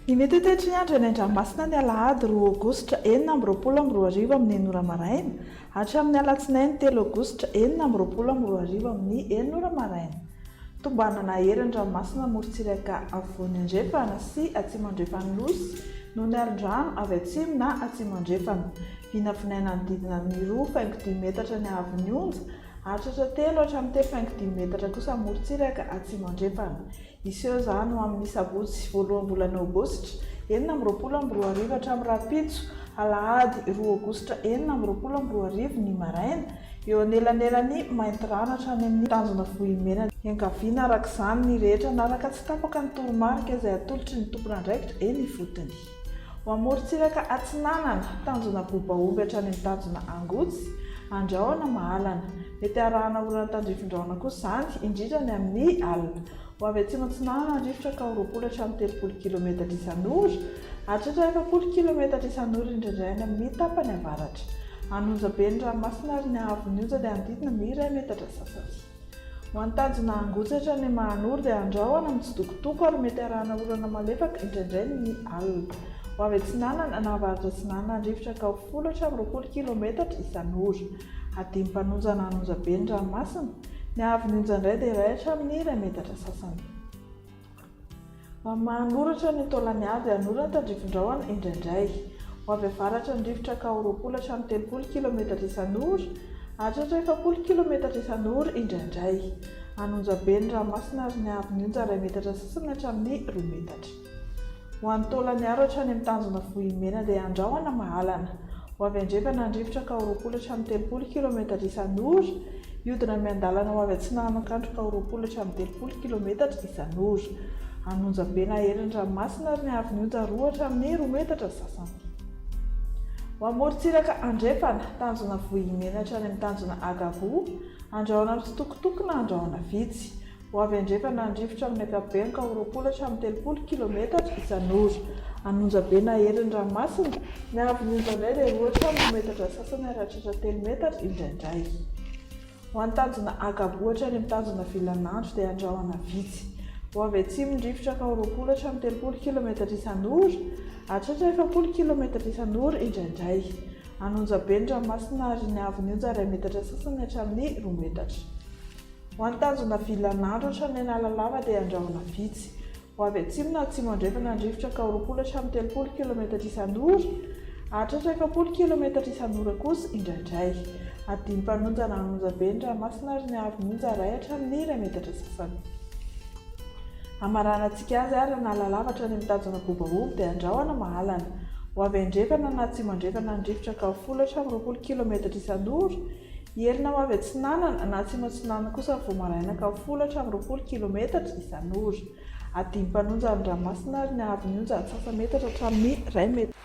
Ny mety ho toetry ny andro eny an-dranomasina ny alahady roa aogositra 2026 amin'ny enina ora maraina hatramin'ny alatsinainy telo aogositra 2026 amin'ny enina ora maraina. Tombanana hery ny ranomasina amorontsiraka afovoany andrefana sy atsimo andrefan'ny Nosy noho ny alon-drano avy atsimo na atsimo andrefana. Vinavinaina hanodidina ny roa faingo dimy metatra ny haavon'ny onja ary tratra telo hatramin'ny telo faingo dimy metatra kosa amorontsiraka atsimo andrefana. Hiseho izany ho amin'ny sabotsy voaloham-bolana aogositra 2026 hatramin'ny rahampitso alahady roa aogositra 2026 ny maraina, eo anelanelan'i Maintirano hatrany amin'ny tanjona Vohimena. Iangaviana araka izany ny rehetra hanaraka tsy tapaka ny toromarika izay atolotry ny tompon'andraikitra eny ifotony. Ho amorontsiraka atsinanana, tanjona Bobaomby hatrany amin'ny tanjona Angotsy, Andrahona, Mahalana. Mety harahana orana tandrifin-drahona kosa izany, indrindra ny amin'ny alina. Ho avy atsimo atsinanana ny rivotra ka ho 20 hatramin'ny 30 kilometatra isan'ora, ary tratra 40 kilometatra isan'ora indraindray any amin'ny tapany avaratra. Hanonja be ny ranomasina ary ny haavon'ny onja dia hanodidina ny iray metatra sasany. Ho an'ny tanjona hangotsy hatrany Mahanoro dia andrahona mitsitokotoko ary mety arahana orana malefaka indraindray ny alina. Ho avy atsinanana na avaratra atsinanana ny rivotra ka ho folo hatramin'ny 20 kilometatra isan'ora. Hadino mpanonja na hanonja be ny ranomasina. Ny haavon'ny onja indray dia iray hatramin'ny iray metatra sasany. Manoratra ny taolany dia hanorana tandrifin-drahona indraindray. Ho avy avaratra ny rivotra ka ho 20 hatramin'ny 30 kilometatra isan'ora, ary tratra 40 kilometatra isan'ora indraindray. Hanonja be ny ranomasina ary ny haavon'ny onja iray metatra sasany hatramin'ny roa metatra. Ho an'ny Taolagnaro hatrany amin'ny tanjona Vohimena dia andrahona mahalana. Ho avy andrefana ny rivotra ka ho 20 hatramin'ny 30 kilometatra isan'ora, hiodina miandalana ho avy atsinanana Ankandroka ho 20 hatramin'ny 30 kilometatra isan'ora. Hanonja be na hery ny ranomasina ary ny haavon'ny onja roa hatramin'ny roa metatra sasany. Ho amorontsiraka andrefana, tanjona Vohimena hatrany amin'ny tanjona Agaboa, andrahona mitsitokotoko na andrahona vitsy. Ho avy andrefana ny rivotra amin'ny ankapobeny ka ho 20 hatramin'ny 30 kilometatra isan'ora. Hanonja be na hery ny ranomasina. Ny haavon'ny onja indray dia roa hatramin'ny roa metatra sasany ary hahatratra telo metatra indraindray. Ho an'ny tanjona Agaboa hatrany amin'ny tanjona Vilanandro dia andrahona vitsy. Ho avy atsimo ny rivotra ka ho 20 hatramin'ny 30 kilometatra isan'ora, hahatratra 40 kilometatra isan'ora indraindray. Hanonja be ny ranomasina ary ny haavon'ny onja iray metatra sasany hatramin'ny roa metatra. Ho an'ny tanjona Vilanandro hatrany Analalava dia andrahona vitsy. Ho avy atsimo na atsimo andrefana ny rivotra ka ho 20 hatramin'ny 30 kilometatra isan'ora, hahatratra 40 kilometatra isan'ora kosa indraindray. Adino mpanonja na hanonja be ny ranomasina ary ny haavon'ny onja iray hatramin'ny iray metatra sasany. Hamaranantsika azy ary Analalava hatrany amin'ny tanjona Bobaomby dia andrahona mahalana. Ho avy andrefana na atsimo andrefana ny rivotra ka ho folo hatramin'ny 20 kilometatra isan'ora, Hiherina ho avy atsinanana na atsimo atsinanana kosa vao maraina ka ho folo hatramin'ny 20 kilometatra isan'ora. Adin'ny mpanonja ny ranomasina ary ny haavon'ny onja antsasa-metatra hatramin'ny iray metatra.